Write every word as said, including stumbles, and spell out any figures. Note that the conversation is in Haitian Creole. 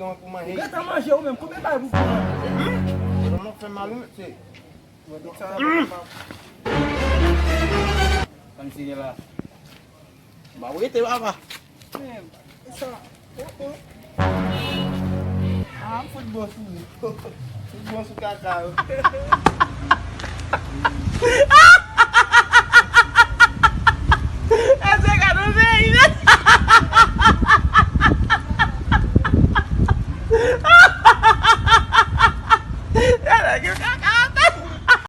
Ou gentan manje ou menm, konbyen bagay pou pran? Ou nan fè mal ou menm, se. Kòmsi gen la. M ap rete, papa. Men, sa, oh, oh. Ah, m fout bon sou li. Fout bon sou kaka yo.